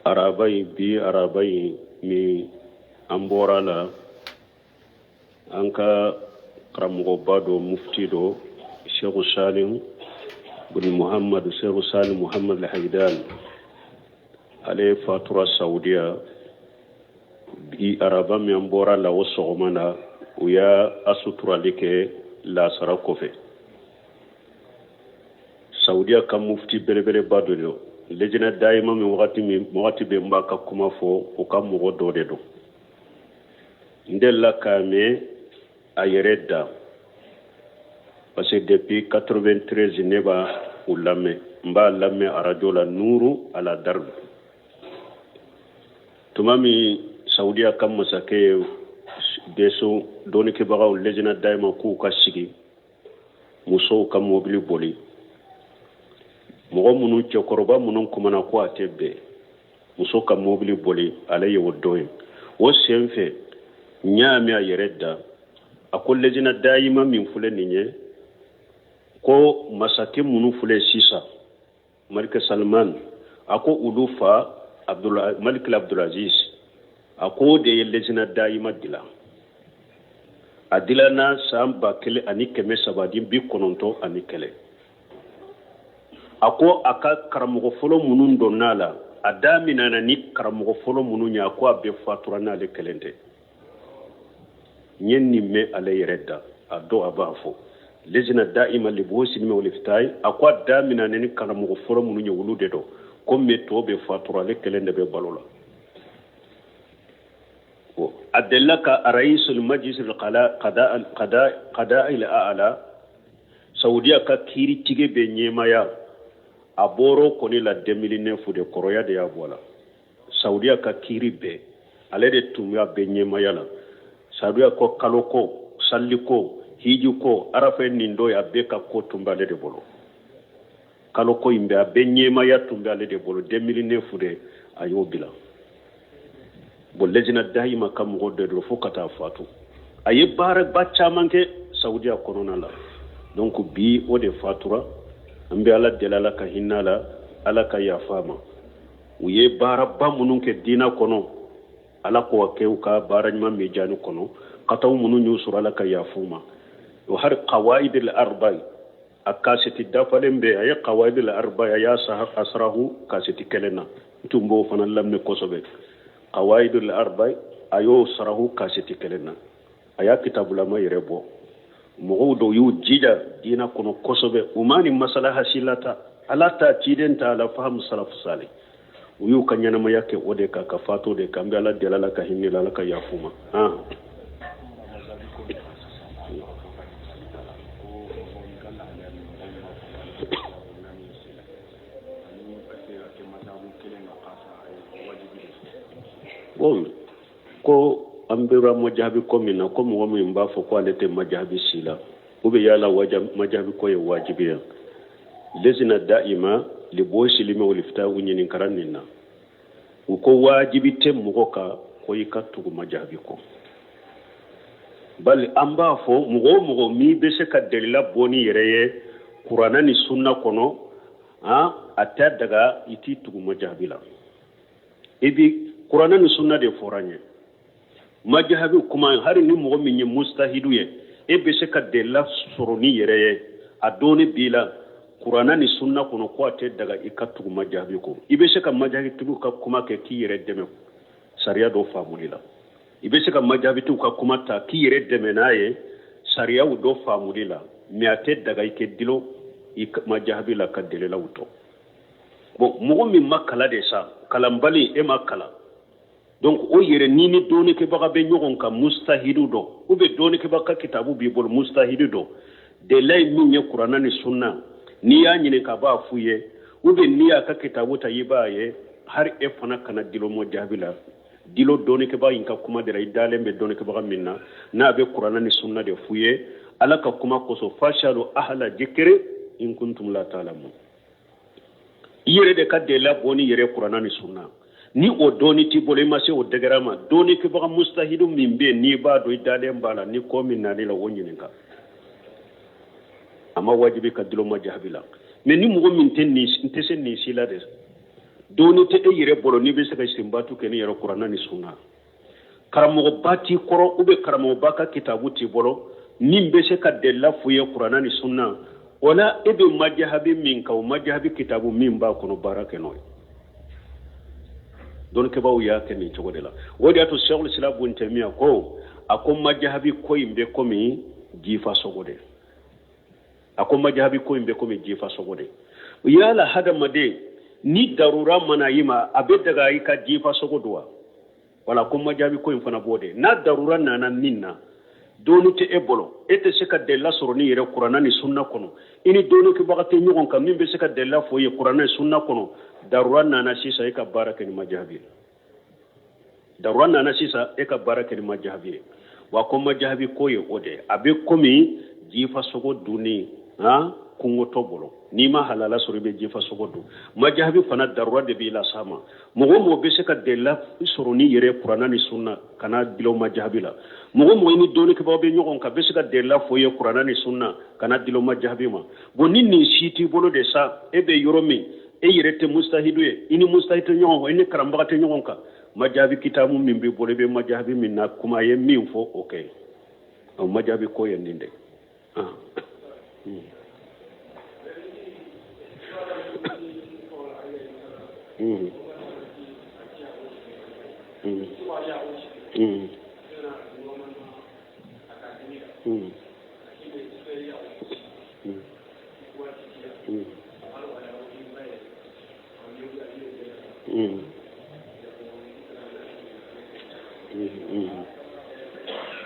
Araba in, bi araba in min an bɔra la, an ka karamɔgɔba dɔ, mufti dɔ, Sheikh Salim bin Muhammad, Sheikh Salim Muhammad Al-Haidan, ale fatura Saudiya bi araba min an bɔra la, o sɔgɔma na u y'a a suturali kɛ lasara kɔfɛ. Saudiya ka mufti belebeleba dɔ don, lejina dayima min wagati min wagati bɛɛ n b'a ka kuma fɔ, o ka mɔgɔ dɔ de don. N delila k'a mɛn a yɛrɛ da, parce que depuis 93 ne b'a u lamɛn, n b'a lamɛn arajo la, Nuru ala Darbi. Tuma min Saudiya ka masakɛ ye beso dɔnnikɛbagaw lejina dayima k'u ka sigi musow ka mobili boli, mɔgɔ minnu, cɛkɔrɔba minnu kumana ko a tɛ bɛn muso ka mobili boli, ale ye o dɔ ye. O sen fɛ n y'a mɛn a yɛrɛ da, a ko lejina dayima min filɛ nin ye, ko masakɛ minnu filɛ sisan, Malik Salman, a ko olu fa Malik Abdulaziz, a ko o de ye lejina dayima dilan. A dilanna san 1391. A ko a ka karamɔgɔ fɔlɔ minnu donna a la, a daminɛna ni karamɔgɔ fɔlɔ minnu ye, a ko a bɛɛ fatura n'ale kelen tɛ. N ye nin mɛn ale yɛrɛ da a dɔn, a b'a fɔ lejina da'ima li buhusi ilmi wal iftayi, a ko a daminɛna ni karamɔgɔ fɔlɔ minnu ye, olu de don ko, mais tɔ bɛɛ fatura, ale kelen de bɛ balo la. A delila ka raisul majlis qada'i a'la, Saudiya ka kiiri tigɛ bɛɛ ɲɛmaya, a bɔr'o kɔni la 2009 de, kɔrɔya de y'a bɔ a la. Saudiya ka kiiri bɛɛ, ale de tun b'a bɛɛ ɲɛmaya la. Saudiya ko kalo ko, salli ko, hiji ko, arafa nin dɔ ye, a bɛɛ ka ko tun b'ale de bolo. Kalo ko in bɛɛ, a bɛɛ ɲɛmaya tun b'ale de bolo. 2009 de a y'o bila. Bon, lejina dayima ka mɔgɔ dɔ don fo ka taa fatu. A ye baaraba caman kɛ Saudiya kɔnɔna la. Donc bi o de fatura. An bɛ Ala deli, Ala ka hinɛ a la, Ala ka yafa a ma. U ye baaraba minnu kɛ diina kɔnɔ, Ala k'o kɛ u ka baara ɲuman mijani kɔnɔ. Kataw minnu y'u sɔrɔ, Ala ka yafa u ma. O hari qawaidil arba'i, a kaseti dafalen bɛ, a ye qawaidil arba'i, a y'a a sarahu kaseti kelen na. N tun b'o fana lamɛn kosɛbɛ. Qawaidil arba'i, a y'o sarahu kaseti kelen na, a y'a kitabulama yɛrɛ bɔ. Mɔgɔw dɔw y'u jija diina kɔnɔ kosɛbɛ, u ma ni masalaha si lata, Ala ta, ciden ta, ala fahamu salafu sali. U y'u ka ɲɛnamaya kɛ o de kan, ka fatu o de kan. An bɛ Ala deli, Ala ka hinɛ, Ala ka yafa u ma. Han, bon, ko an bɛra majahabi ko min na, ko mɔgɔ min b'a fɔ ko ale tɛ majahabi si la, u bɛ yala majahabi ko ye wajibi ye. Lejina da'ima li buhusi ilmi wal ifta, u ɲininkara nin na, u ko wajibi tɛ mɔgɔ kan ko i ka tugu majahabi kɔ. Bali an b'a fɔ mɔgɔ o mɔgɔ min bɛ se ka delila bɔ n'i yɛrɛ ye kuranɛ ni sunna kɔnɔ, a tɛ daga i t'i tugu majahabi la. I bi kuranɛ ni sunna de fɔra an ye. Majahabi kuma, hali ni mɔgɔ min ye mustahidu ye, e bɛ se ka delila sɔrɔ n'i yɛrɛ ye, a dɔnni b'i la kuranɛ ni sunna kɔnɔ, ko a tɛ daga i ka tugu majahabi kɔ. I bɛ se ka majahabitigiw ka kuma kɛ k'i yɛrɛ dɛmɛ sariya dɔ faamuli la. I bɛ se ka majahabitigiw ka kuma ta k'i yɛrɛ dɛmɛ n'a ye sariyaw dɔ faamuli la, mais a tɛ daga i kɛ dulon i majahabi la ka delilaw to. Bon, mɔgɔ min ma kalan de sa, kalanbali, e ma kalan, donc o yɛrɛ ni ni dɔnnikɛbaga bɛ ɲɔgɔn kan, mustahidu dɔ, ou bien dɔnnikɛbaga ka kitabu b'i bolo, mustahidu dɔ, delila ye min ye kuranɛ ni sunna, n'i y'a ɲininka a b'a f'u ye, ou bien n'i y'a ka kitabu ta i b'a ye. Hari e fana kana dulon majahabi la, dulon dɔnnikɛbaga in ka kuma de la. I dalen bɛ dɔnnikɛbaga min na, n'a bɛ kuranɛ ni sunna de f'u ye, Ala ka kuma kosɔn, fasalu ahla jikiri in kuntum la ta'lamun. I yɛrɛ de ka delila bɔ n'i yɛrɛ kuranɛ ni sunna. Ni o dɔnni t'i bolo, i ma se o degré ma, dɔnnikɛbaga mustahidu min bɛ yen, n'i b'a dɔn, i dalen b'a la, ni ko min nan'i la, o ɲininka. A ma wajibi ka dulon majahabi la. Mais ni mɔgɔ min tɛ nin, n tɛ se nin si la de. Dɔnni tɛ e yɛrɛ bolo n'i bɛ se ka isinbatu kɛ n'i yɛrɛ kuranna ni sunna. Karamɔgɔba t'i kɔrɔ ou bien karamɔgɔba ka kitabu t'i bolo min bɛ se ka delila f'u ye kuranna ni sunna. O la e bɛ majahabi min kan, o majahabi kitabu min b'a kɔnɔ, baara kɛ n'o ye. Dɔnnikɛbaaw y'a kɛ nin cogo de la. O de y'a to Sɛkul Islam Bun Tɛmiya ko, a ko majahabi ko in bɛ komi jifa sogo de. A ko majahabi ko in bɛ komi jifa sogo de. Yala hadamaden ni darura mana i ma, a bɛ daga i ka jifa sogo dun wa? Wala ko majahabi ko in fana b'o de. N'a darura nana min na, dɔnni tɛ e bolo, e tɛ se ka delila sɔrɔ n'i yɛrɛ kuranna ni sunna kɔnɔ, i ni dɔnnikɛbaga tɛ ɲɔgɔn kan min bɛ se ka delila fɔ i ye kuranna ni sunna kɔnɔ, darura nana sisan e ka baara kɛ ni majahabi ye. Darura nana sisan e ka baara kɛ ni majahabi ye. Wa ko majahabi ko ye o de ye, a bɛ komi jifa sogo dunni han kungotɔ bolo. N'i ma halala sɔrɔ i bɛ jifa sogo dun. Majahabi fana darura de b'i las'a ma. Mɔgɔ o mɔgɔ bɛ se ka delila sɔrɔ n'i yɛrɛ kuranna ni sunna, kana dulon majahabi la. Mɔgɔ o mɔgɔ i ni dɔnnikɛbaaw bɛ ɲɔgɔn kan bɛ se ka delila fɔ i ye kuranna ni sunna, kana dulon majahabi ma. Bon ni nin si t'i bolo de sa, e bɛ yɔrɔ min, e yɛrɛ tɛ mustahidu ye, i ni mustahidu tɛ ɲɔgɔn kan, i ni karamɔgɔ tɛ ɲɔgɔn kan, majahabi kitabu min b'i bolo, i bɛ majahabi min na kuma a ye min fɔ o kɛ. O majahabi ko ye nin de ye.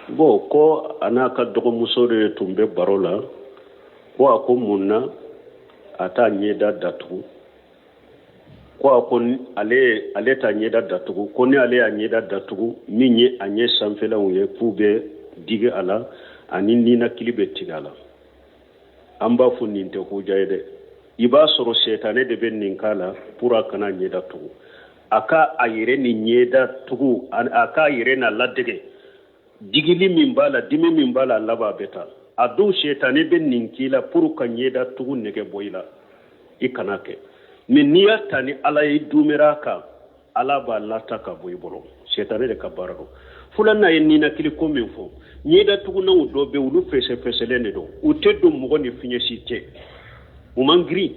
Bon ko a n'a ka dɔgɔmuso de tun bɛ baro la, ko a ko mun na a t'a ɲɛda datugu, ko a ko ale t'a ɲɛda datugu, ko ni ale y'a ɲɛda datugu, min ye a ɲɛ sanfɛlaw ye k'u bɛ digi a la ani ninakili bɛ tigɛ a la. An b'a fɔ nin tɛ huja ye dɛ. I b'a sɔrɔ sɛtanɛ de bɛ nin k'a la pour a kana ɲɛda tugu, a ka a yɛrɛ ni ɲɛda tugu, a k'a yɛrɛ n'a ladege digili min b'a la, dimi min b'a la, a laban a bɛ taa. A dɔw sɛtanɛ bɛ nin k'i la pour ka ɲɛda tugu nege bɔ i la, i kana kɛ. Mais n'i y'a ta ni Ala ye, i dumera a kan, Ala b'a lata ka bɔ i bolo. Sɛtanɛ de ka baara don. Filanan ye ninakili ko min fɔ, ɲɛda tugunanw dɔ bɛ olu fɛsɛfɛsɛlen de don, u tɛ don mɔgɔ ni fiɲɛ si cɛ, u man girin,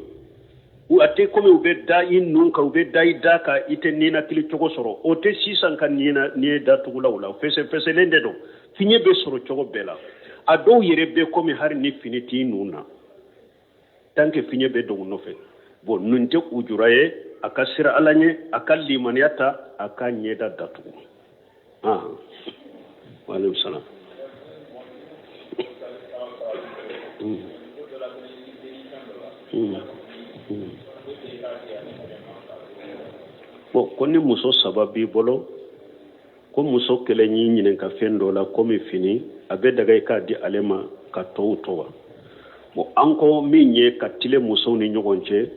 a tɛ komi u bɛ da i nun kan, u bɛ da i da kan, i tɛ ninakili cogo sɔrɔ. O tɛ sisan ka ɲɛda tugulaw la, fɛsɛfɛsɛlen de don, fiɲɛ bɛ sɔrɔ cogo bɛɛ la. A dɔw yɛrɛ bɛ komi hali ni fini t'i nun na, tant que fiɲɛ bɛ don u nɔfɛ. Bon nin tɛ ujura ye, a ka siran Ala ɲɛ, a ka limaniya ta, a ka ɲɛda datugu. Waaleykum salaam. Bon ko ni muso saba b'i bolo, ko muso kelen y'i ɲininka fɛn dɔ la komi fini, a bɛ daga i k'a di ale ma ka tɔw to wa? Bon an ko min ye ka tilen musow ni ɲɔgɔn cɛ,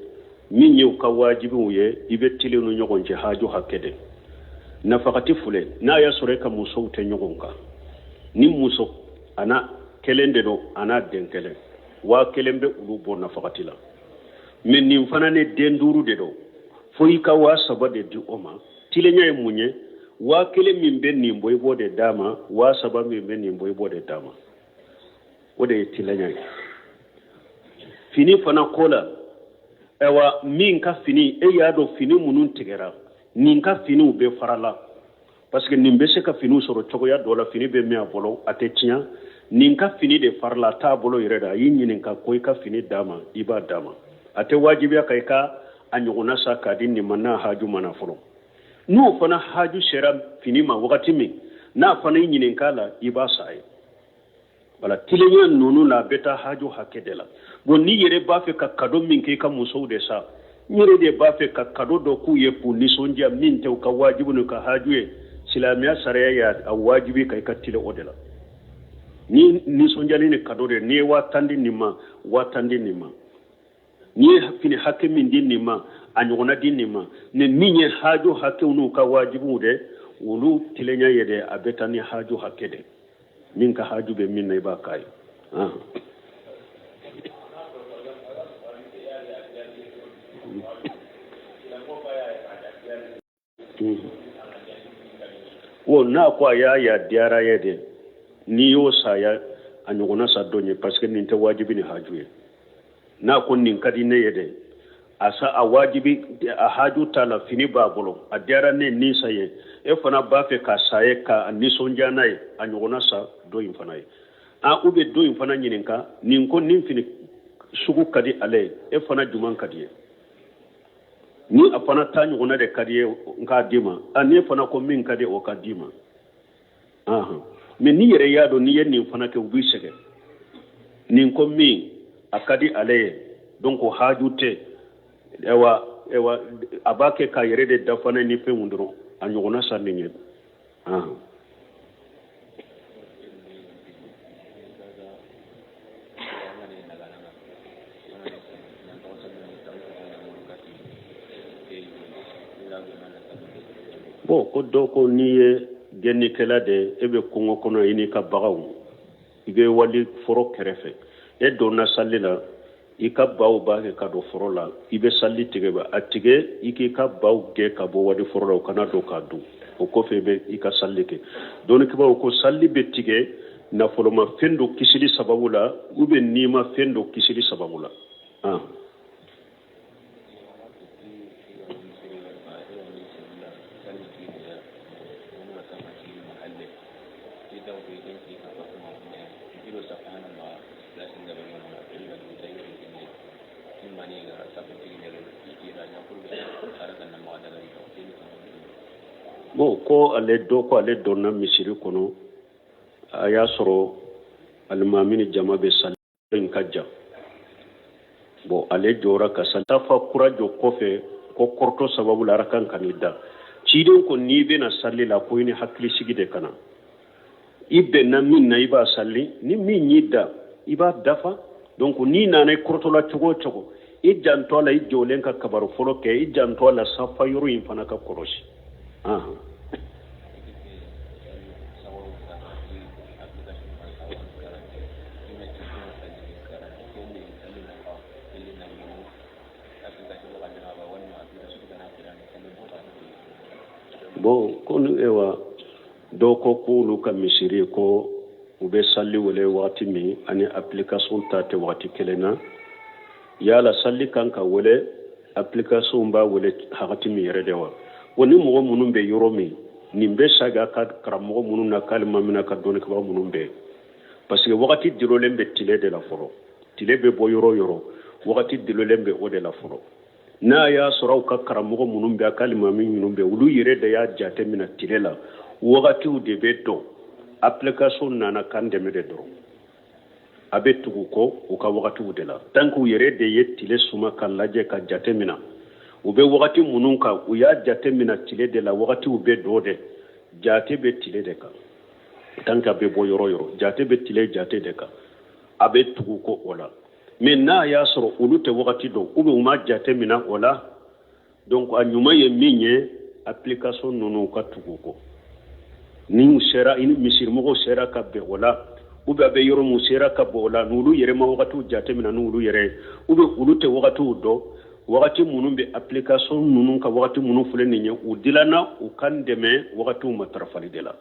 min ye u ka wajibiw ye, i bɛ tilen u ni ɲɔgɔn cɛ haju hakɛ de. Nafakati filɛ, n'a y'a sɔrɔ e ka musow tɛ ɲɔgɔn kan, ni muso a n'a kelen de don, a n'a den kelen, 1000 bɛ olu bɔ nafakati la. Mais nin fana ni den duuru de don, fo i ka 3000 de di o ma. Tilenya ye mun ye? 1000 min bɛ nin bɔ, i b'o de d'a ma, 3000 min bɛ nin bɔ, i b'o de d'a ma. O de ye tilenya ye. Fini fana ko la, ayiwa min ka fini, e y'a dɔn fini minnu tigɛra, nin ka finiw bɛ fara la, parce que nin bɛ se ka finiw sɔrɔ cogoya dɔ la, fini bɛ min a bolo, a tɛ tiɲɛ. Nin ka fini de fara la, a t'a bolo yɛrɛ de, a y'i ɲininka ko i ka fini d'a ma, i b'a d'a ma. A tɛ wajibiya ka i ka a ɲɔgɔnna san k'a di nin ma n'a haju ma na fɔlɔ. N'o fana haju sera fini ma wagati min, n'a fana y'i ɲininka a la, i b'a san a ye. Wala tilenya ninnu na, a bɛ taa haju hakɛ de la. Bon n'i yɛrɛ b'a fɛ ka kado min kɛ i ka musow de sa, n yɛrɛ de b'a fɛ ka kado dɔ k'u ye k'u nisɔndiya, min tɛ u ka wajibi n'u ka haju ye, silamɛya sariya y'a wajibi ka i ka tilen o de la. Ni nisɔndiyali ni kado de, n'i ye 10 000 di nin ma, 10 000 di nin ma, n'i ye fini hakɛ min di nin ma, a ɲɔgɔnna di nin ma. Ni min ye haju hakɛw n'u ka wajibiw de, olu tilenya ye de, a bɛ taa ni haju hakɛ de, min ka haju bɛ min na, i b'a k'a ye. O n'a ko a y'a ye a diyara ye de, n'i y'o san ya, a ɲɔgɔnna san dɔ ye, parce que nin tɛ wajibi ni haju ye. N'a ko nin ka di ne ye de, a sa a wajibi a haju t'a la, fini b'a bolo, a diyara ne nin san ye, e fana b'a fɛ k'a san ye k'a nisɔndiya n'a ye, a ɲɔgɔnna san dɔ in fana ye. A u bɛ dɔ in fana ɲininka, nin ko nin fini sugu ka di ale ye, e fana juman ka di ye? Ni a fana ta ɲɔgɔnna de ka di ye, n k'a d'i ma. A n'e fana ko min ka di, o ka d'i ma. Mais n'i yɛrɛ y'a dɔn n'i ye nin fana kɛ, u b'i sɛgɛn. Nin ko min a ka di ale ye, donc haju tɛ, ayiwa ayiwa, a b'a kɛ k'a yɛrɛ de dafa ni fɛnw dɔrɔn, a ɲɔgɔnna san nin ye. Bon, ko dɔ ko n'i ye gɛnnikɛla de ye, e bɛ kungo kɔnɔ i n'i ka baganw, i bɛ wali foro kɛrɛfɛ, e donna sali la, i ka baw b'a kɛ ka don foro la, i bɛ sali tigɛ ba a tigɛ, i k'i ka baw gɛn ka bɔ wali foro la, u kana don k'a dun, o kɔfɛ i bɛ i ka sali kɛ. Dɔnnikɛbaaw ko sali bɛ tigɛ nafolomafɛn dɔ kisili sababu la ou bien nimafɛn dɔ kisili sababu la. Bon, ko ale dɔ ko ale donna misiri kɔnɔ, a y'a sɔrɔ alimami ni jama bɛ sali in ka jan. Bon, ale jɔra ka sali safa kura jɔ kɔfɛ, ko kɔrɔtɔ sababu la arakan kan'i da. Ciden ko n'i bɛna sali la, ko i ni hakilisigi de ka na. I bɛnna min na, i b'a sali, ni min y'i da, i b'a dafa. Donc n'i nana i kɔrɔtɔla cogo o cogo, i janto a la, i jɔlen ka kabaru fɔlɔ kɛ, i janto a la safa yɔrɔ in fana ka kɔlɔsi. Bon, ko ewa dɔw ko k'olu ka misiri ko u bɛ sali wele waati min ani application ta tɛ waati kelen na, yala sali kan ka wele application b'a wele wagati min yɛrɛ de wa? Wa ni mɔgɔ minnu bɛ yɔrɔ min, nin bɛ saga ka karamɔgɔ minnu na k'alimami n'a ka dɔnnikɛbaga minnu bɛ, parce que wagati dulolen bɛ tile de la fɔlɔ. Tile bɛ bɔ yɔrɔ o yɔrɔ, wagati dulolen bɛ o de la fɔlɔ. N'a y'a sɔrɔ aw ka karamɔgɔ minnu bɛ, a ka alimami minnu bɛ, olu yɛrɛ de y'a jate minɛ tile la wagatiw de bɛ dɔn, application nana k'an dɛmɛ de dɔrɔn, a bɛ tugu kɔ u ka wagatiw de la. Tant que u yɛrɛ de ye tile suma ka lajɛ ka jate minɛ, u bɛ wagati minnu kan, u y'a jate minɛ tile de la wagatiw bɛ dɔ de, jate bɛ tile de kan. Tant que a bɛ bɔ yɔrɔ o yɔrɔ, jate bɛ tile jate de kan, a bɛ tugu kɔ o la. Mais n'a y'a sɔrɔ olu tɛ wagati dɔn ou bien u ma jate minɛ o la, donc a ɲuman ye min ye, application ninnu ka tugu kɔ. Ni u sera, i ni misirimɔgɔw sera ka bɛn o la, ou bien a bɛ yɔrɔ min sera ka bɛn o la, n'olu yɛrɛ ma wagatiw jate minɛ n'olu yɛrɛ ye, ou bien olu tɛ wagatiw dɔn, wagati minnu bɛ application ninnu ka wagati minnu filɛ nin ye, u dilanna u k'an dɛmɛ wagatiw matarafali de la.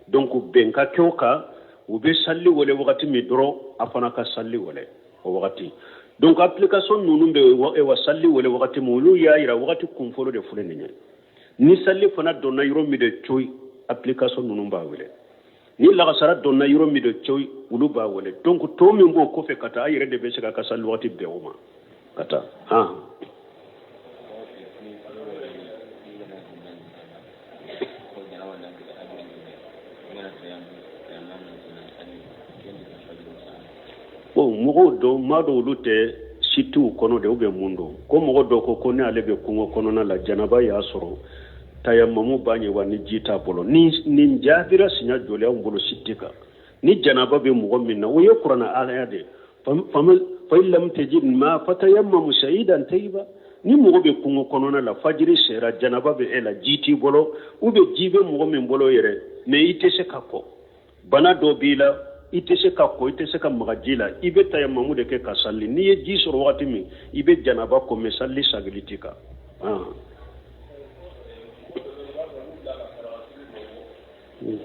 Donc bɛn ka kɛ o kan, u bɛ sali wele wagati min dɔrɔn, a fana ka sali wele o wagati. Donc application ninnu bɛ wa sali wele wagati min, olu y'a yira wagati kunfɔlɔ de filɛ nin ye. Ni sali fana donna yɔrɔ min de coyi, application ninnu b'a wele. Ni lagasara donna yɔrɔ min de coyi, olu b'a wele. Donc tɔ min b'o kɔfɛ ka taa, a yɛrɛ de bɛ se k'a ka sali wagati bɛn o ma ka taa. Bon, mɔgɔw dɔw m'a dɔn olu tɛ sitiw kɔnɔ de ou bien mun don, ko mɔgɔ dɔw ko ko ni ale bɛ kungo kɔnɔna la, janaba y'a sɔrɔ, tayamamu b'a ɲɛ wa ni ji t'a bolo? Ni nin jaabira siɲɛ joli anw bolo siti kan? Ni janaba bɛ mɔgɔ min na, o ye kuranɛ aya de ye, fa in lam tajid ma fatayammamu sa'idan tayyiba. Ni mɔgɔ bɛ kungo kɔnɔna la, fajiri sera, janaba bɛ e la, ji t'i bolo, ou bien ji bɛ mɔgɔ min bolo yɛrɛ, mais i tɛ se ka ko, bana dɔ b'i la, i tɛ se ka ko, i tɛ se ka maga ji la, i bɛ tayamamu de kɛ ka sali. N'i ye ji sɔrɔ wagati min, i bɛ janaba ko, mais sali sagili t'i kan. Bon,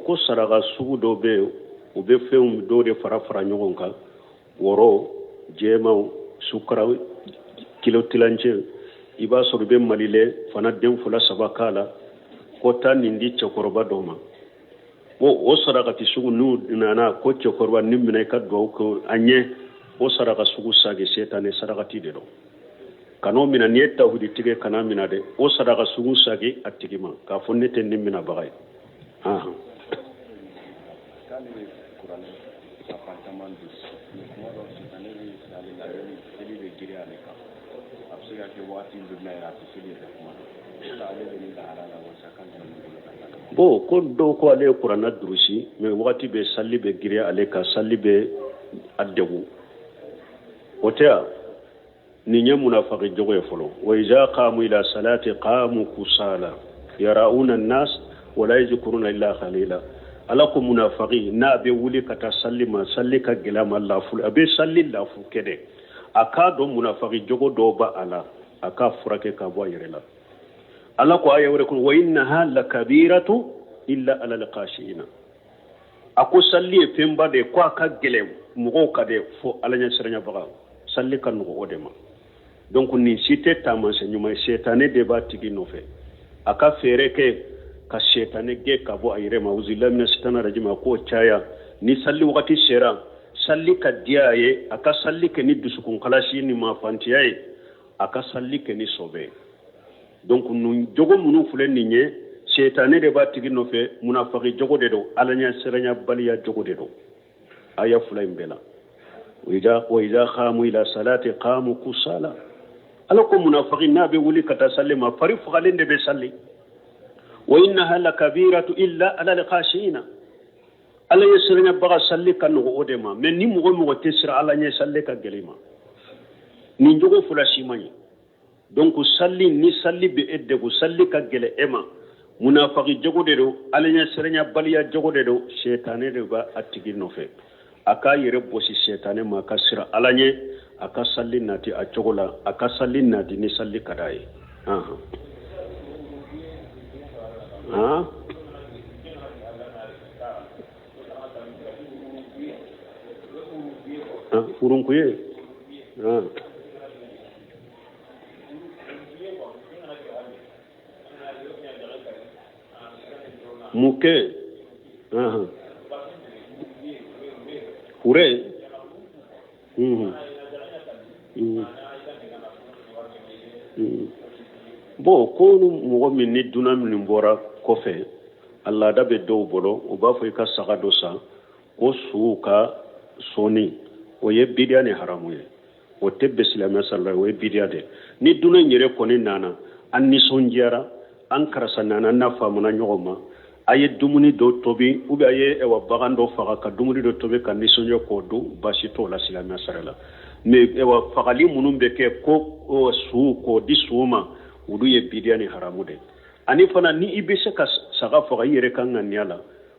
ko saraka sugu dɔw bɛ yen, u bɛ fɛnw dɔw de fara fara ɲɔgɔn kan, wɔrɔ jɛmanw, sukara kilo tilancɛ, i b'a sɔrɔ i bɛ malilɛ fana den fila saba k'a la, ko taa nin di cɛkɔrɔba dɔ ma. Bon, o sarakati sugu n'u nana ko cɛkɔrɔba nin minɛ i ka dugawu kɛ an ye, o saraka sugu sagi setanɛ sarakati de don. Kan'o minɛ, n'i ye tawhidi tigi kana minɛ dɛ, o saraka sugu sagi a tigi ma k'a fɔ ne tɛ nin minɛbaga ye. Bon, ko dɔw ko ale ye kuranna durusi, mais wagati bɛ sali bɛ giriya ale kan, sali bɛ a degun. O tɛ yan, nin ye munafaki jogo ye fɔlɔ. Wa iza qamu ila salati qamu kusala yarauna nas wala yadhkuruna illa qalila. Ala ko munafaki n'a bɛ wuli ka taa sali ma, sali ka gɛlɛn a ma, lafu a bɛ sali lafu kɛ dɛ. A k'a dɔn munafaki jogo dɔw b'a a la, a k'a furakɛ ka bɔ a yɛrɛ la. Ala ko aya wɛrɛ kɔnɔ, wa innaha lakabiratu illa ala alkhashiina. A ko sali ye fɛnba de ye, ko a ka gɛlɛn mɔgɔw kan dɛ, fo Ala ɲɛsiranyabaga. Sali ka nɔgɔ o de ma. Donc nin si tɛ taamasiyɛn ɲuman ye, sɛtanɛ de b'a tigi nɔfɛ. A ka fɛɛrɛ kɛ ka sɛtanɛ gɛn ka bɔ a yɛrɛ ma. Auzubillahi mina sitana rajim, a k'o caya. Ni sali wagati sera, sali ka diya a ye, a ka sali kɛ ni dusukun kalasi ni mafantiya ye, a ka sali kɛ ni sɔbɛ ye. Donc nin jogo minnu filɛ nin ye, sɛtanɛ de b'a tigi nɔfɛ, munafaki jogo de don, Ala ɲɛsiranyabaliya jogo de don. Aya fila in bɛɛ la, wa iza qamu ila salati qamu kusala. Ala ko munafaki n'a bɛ wuli ka taa sali ma, fari fagalen de bɛ sali. Wa innaha lakabiratu illa ala alkhashiina. Ala ɲɛsiranyabaga sali ka nɔgɔ o de ma. Mais ni mɔgɔ mɔgɔ tɛ siran Ala ɲɛ, sali ka gɛlɛn i ma. Nin jogo fila si man ɲi. Donc sali, ni sali bɛ e degun, sali ka gɛlɛn e ma, munafaki jogo de don, Ala ɲɛsiranyabaliya jogo de don, sɛtanɛ de b'a a tigi nɔfɛ. A k'a yɛrɛ bɔsi sɛtanɛ ma, a ka siran Ala ɲɛ, a ka sali nati a cogo la, a ka sali nati ni sali ka d'a ye. Han furunkuye. Han mun kɛ? Hure. Bon, ko mɔgɔ min ni dunan min bɔra kɔfɛ, a laada bɛ dɔw bolo, u b'a fɔ i ka saga dɔ san ko suw ka sɔnni. O ye bidiya ni haramu ye, o tɛ bɛn silamɛ sariya, o ye bidiya de. Ni dunan yɛrɛ kɔni nana, an nisɔndiyara, an karisa nana, n'a faamuna ɲɔgɔn ma, a ye dumuni dɔ tobi, ou bien a ye ɛwa bagan dɔ faga ka dumuni dɔ tobi ka nisɔndiya k'o dun, baasi t'o la silamɛ sariya la. Mais ɛwa fagali minnu bɛ kɛ ko su k'o di su ma, olu ye bidiya ni haramu de. Ani fana, ni i bɛ se ka saga faga i yɛrɛ ka ŋaniya la,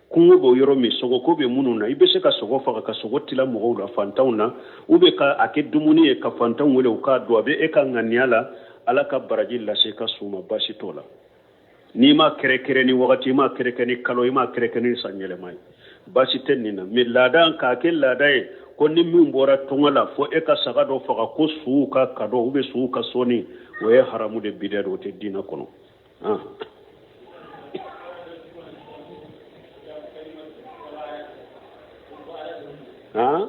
kungo b'o yɔrɔ min, sogoko bɛ minnu na, i bɛ se ka sogo faga ka sogo tila mɔgɔw la, fantanw na, ou bien ka a kɛ dumuni ye ka fantanw wele u k'a dun, a bɛ e ka ŋaniya la, Ala ka baraji lase i ka su ma, baasi t'o la. N'i ma kɛrɛkɛrɛ ni wagati, i ma kɛrɛkɛ ni kalo, i ma kɛrɛkɛ ni san yɛlɛma ye, baasi tɛ nin na. Mais laada, k'a kɛ laada ye ko ni min bɔra tunga la, fo e ka saga dɔ faga ko suw ka kadɔ ou bien suw ka sɔnni, o ye haramu de, bidiya de, o tɛ diinɛ kɔnɔ. Han han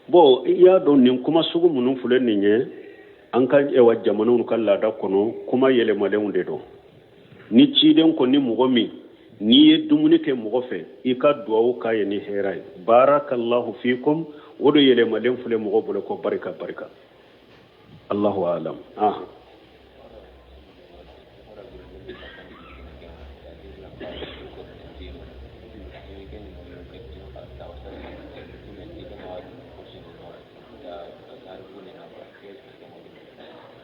Bon, i y'a dɔn nin kuma sugu minnu filɛ nin ye, an ka ɛwa jamanaw ka laada kɔnɔ, kuma yɛlɛmalenw de don. Ni ciden ko ni mɔgɔ min n'i ye dumuni kɛ mɔgɔ fɛ, i ka duwawu k'a ye ni hɛrɛ ye, barakallahu fikum, o de yɛlɛmalen filɛ mɔgɔ bolo ko barika barika. Allahu alam. Ah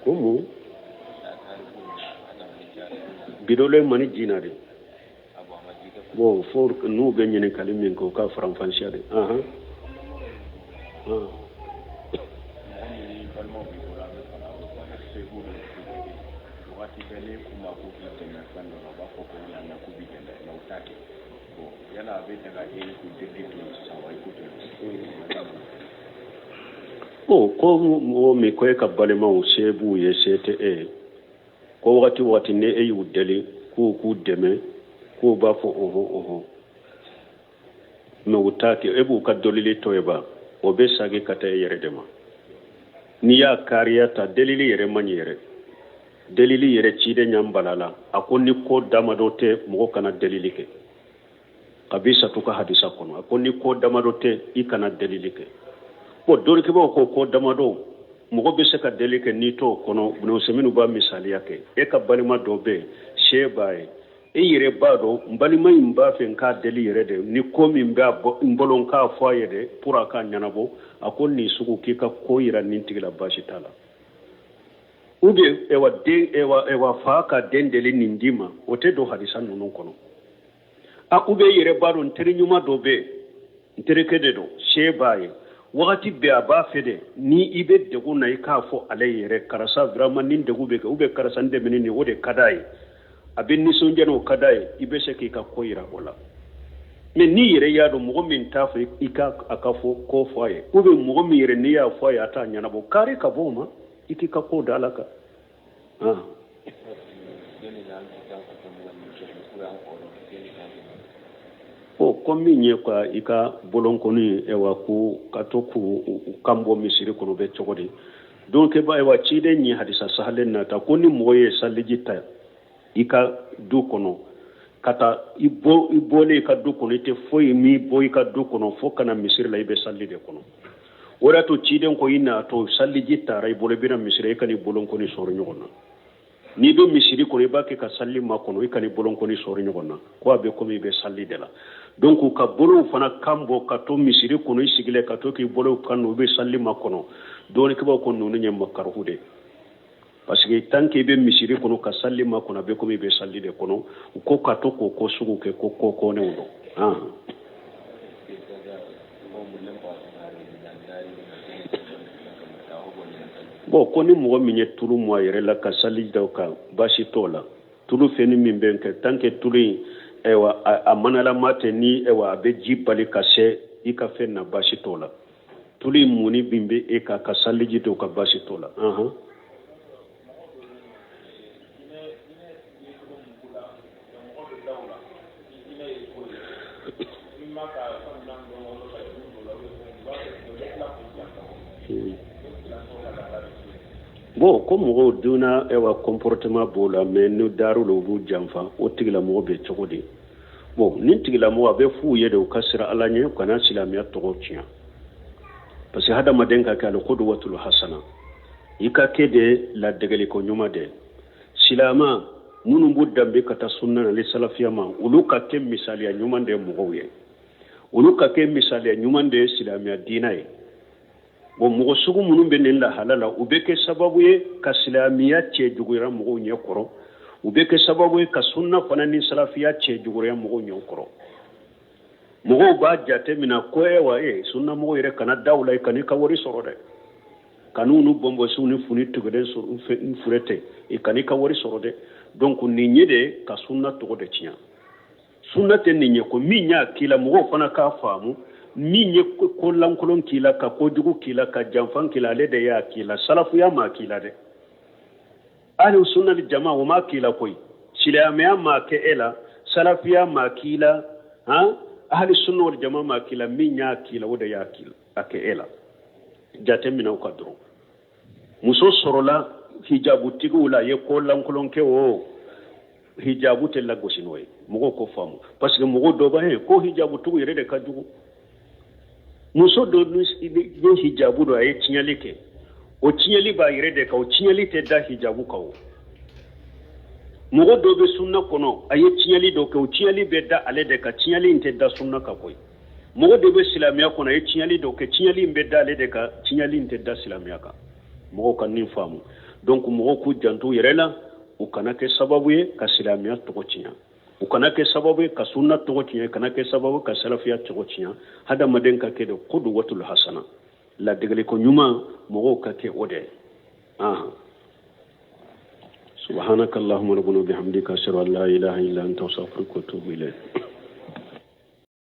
Ko mun bidɔlen mani ji na de bon fo n'u bɛ ɲininkali min kɛ u ka faranfasiya de. Ahan Bon ko mɔgɔ min ko e ka balimaw se b'u ye se tɛ e ye ko wagati wagati ni e y'u deli k'u k'u dɛmɛ k'u b'a fɔ ɔhɔn ɔhɔn mais u t'a kɛ e b'u ka delili to yen ba o bɛ sagi ka taa e yɛrɛ de ma n'i y'a kariya ta delili yɛrɛ man ɲi yɛrɛ delili yɛrɛ ciden y'an bal'a la a ko ni ko damadɔ tɛ mɔgɔ kana delili kɛ Kabisatu ka hadisa kɔnɔ a ko ni ko damadɔ tɛ i kana delili kɛ bon dɔnnikɛbaaw ko ko damadɔ mɔgɔ bɛ se ka deli kɛ n'i t'o kɔnɔ Ibn Usaymin b'a misaliya kɛ e ka balima dɔ bɛ yen se b'a ye e yɛrɛ b'a dɔn n balima in b'a fɛ n k'a deli yɛrɛ de ni ko min bɛ n bolo n k'a fɔ a ye de pour a k'a ɲɛnabɔ a ko nin sugu k'i ka ko yira nin tigi la baasi t'a la ou bien ewa den ewa ewa fa ka den deli nin d'i ma o tɛ don hadisa ninnu kɔnɔ a ou bien i yɛrɛ b'a dɔn n teri ɲuman dɔ bɛ yen n terikɛ de don se b'a ye wagati bɛɛ a b'a fɛ de ni i bɛ degun na i k'a fɔ ale yɛrɛ karisa vraiment nin degun bɛ kɛ ou bien karisa n dɛmɛ ni nin o de ka d'a ye a bɛ nisɔndiya n'o ka d'a ye i bɛ se k'i ka ko yira o la mais n'i yɛrɛ y'a dɔn mɔgɔ min t'a fɛ i ka a ka fɔ ko fɔ a ye ou bien mɔgɔ min yɛrɛ n'i y'a fɔ a ye a t'a ɲɛnabɔ kari ka bɔ o ma i k'i ka ko da ala kan ah. Ko ko min ye ka i ka bolonkɔni ewa ko ka to k'u kan bɔ misiri kɔnɔ bɛ cogo di donc ayiwa ciden ye hadisa sahalen nata ko ni mɔgɔ ye saliji ta i ka du kɔnɔ ka taa i bɔ i bɔlen i ka du kɔnɔ i tɛ foyi min bɔ i ka du kɔnɔ fo ka na misiri la i bɛ sali de kɔnɔ o de y'a to ciden ko i natɔ saliji tara i bolo i bɛna misiri i kan'i bolonkɔni sɔrɔ ɲɔgɔn na n'i bɛ misiri kɔnɔ i b'a kɛ ka sali makɔnɔ i kan'i bolonkɔni sɔrɔ ɲɔgɔn na ko a bɛ komi i bɛ sali de la donc ka bolow fana kan bɔ ka to misiri kɔnɔ i sigilen ka to k'i bolow kan i bɛ sali makɔnɔ dɔnnikɛbaaw ko ninnu ye makaruhu de parce que tant que i bɛ misiri kɔnɔ ka sali makɔnɔ a bɛ komi i bɛ sali de kɔnɔ u ko ka to k'o ko sugu kɛ ko ko kɔnɛw don ah. Bon ko ni mɔgɔ min ye tulu mu a yɛrɛ la ka sali da o kan baasi t'o la tulu fɛnni min bɛ kɛ tant que tulu in ayiwa a manalama tɛ ni ayiwa a bɛ ji bali ka se i ka fɛn na baasi t'o la tulu in munni min bɛ e kan ka saliji da o kan baasi t'o la anhan Bon ko mɔgɔw donna ayiwa comportement b'o la mais n'u dar'u la u b'u janfa o tigilamɔgɔ bɛ cogo di bon nin tigilamɔgɔ a bɛ f'u ye de u ka siran ala ɲɛ u kana silamɛya tɔgɔ tiɲɛ parce que hadamaden ka kɛ alikuduwatul hasana i ka kɛ de ladegeliko ɲuman de silama minnu b'u danbe ka taa sunna ani salafiya ma olu ka kɛ misaliya ɲuman de mɔgɔw ye olu ka kɛ misaliya ɲuman de silamɛya diina ye bon mɔgɔ sugu minnu bɛ nin lahala la u bɛ kɛ sababu ye ka silamɛya cɛ juguya mɔgɔw ɲɛ kɔrɔ u bɛ kɛ sababu ye ka sunna fana ni salafiya cɛ juguya mɔgɔw ɲɛ kɔrɔ mɔgɔw b'a jate minɛ ko ewa e sunnamɔgɔw yɛrɛ kana da u la i kan'i ka wari sɔrɔ dɛ kan'u ni bɔnbɔsiw ni funi tigɛlen sɔrɔ fure tɛ i kan'i ka wari sɔrɔ dɛ donc nin ye de ka sunna tɔgɔ de tiɲɛ sunna tɛ nin ye ko min y'a k'i la mɔgɔw fana k'a faamu min ye ko lankolon k'i la ka kojugu k'i la ka janfan k'i la ale de y'a k'i la salafuya m'a k'i la dɛ ahlu sunna wal jama o m'a k'i la koyi silamɛya m'a kɛ e la salafiya m'a k'i la han ahlu sunna wal jama m'a k'i la min y'a k'i la o de y'a k'i la a kɛ e la jate minɛ o kan dɔrɔn muso sɔrɔla hijabutigiw la a ye ko lankolon kɛ o hijabu tɛ lagosi n'o ye mɔgɔw k'o faamu parce que mɔgɔw dɔ b'a ye ko hijabutigiw yɛrɛ de ka jugu muso dɔ ye hijabu don a ye tiɲɛli kɛ o tiɲɛli b'a yɛrɛ de kan o tiɲɛli tɛ da hijabu kan o mɔgɔ dɔ bɛ sunna kɔnɔ a ye tiɲɛli dɔ kɛ o tiɲɛli bɛ da ale de kan tiɲɛli in tɛ da sunna kan koyi mɔgɔ dɔ bɛ silamɛya kɔnɔ a ye tiɲɛli dɔ kɛ tiɲɛli in bɛ da ale de kan tiɲɛli in tɛ da silamɛya kan mɔgɔw ka nin faamu Donc mɔgɔw k'u janto u yɛrɛ la, u kana kɛ sababu ye ka silamɛya tɔgɔ tiɲɛ, u kana kɛ sababu ye ka sunna tɔgɔ tiɲɛ, kana kɛ sababu ka salafiya tɔgɔ tiɲɛ. Hadamaden ka kɛ de kuduwatul hasana, ladegeliko ɲuman, mɔgɔw ka kɛ o de ye. Subhanaka allahumma rabbana bihamdika, ashhadu an la ilaha illa anta, astaghfiruka wa atubu ilayk.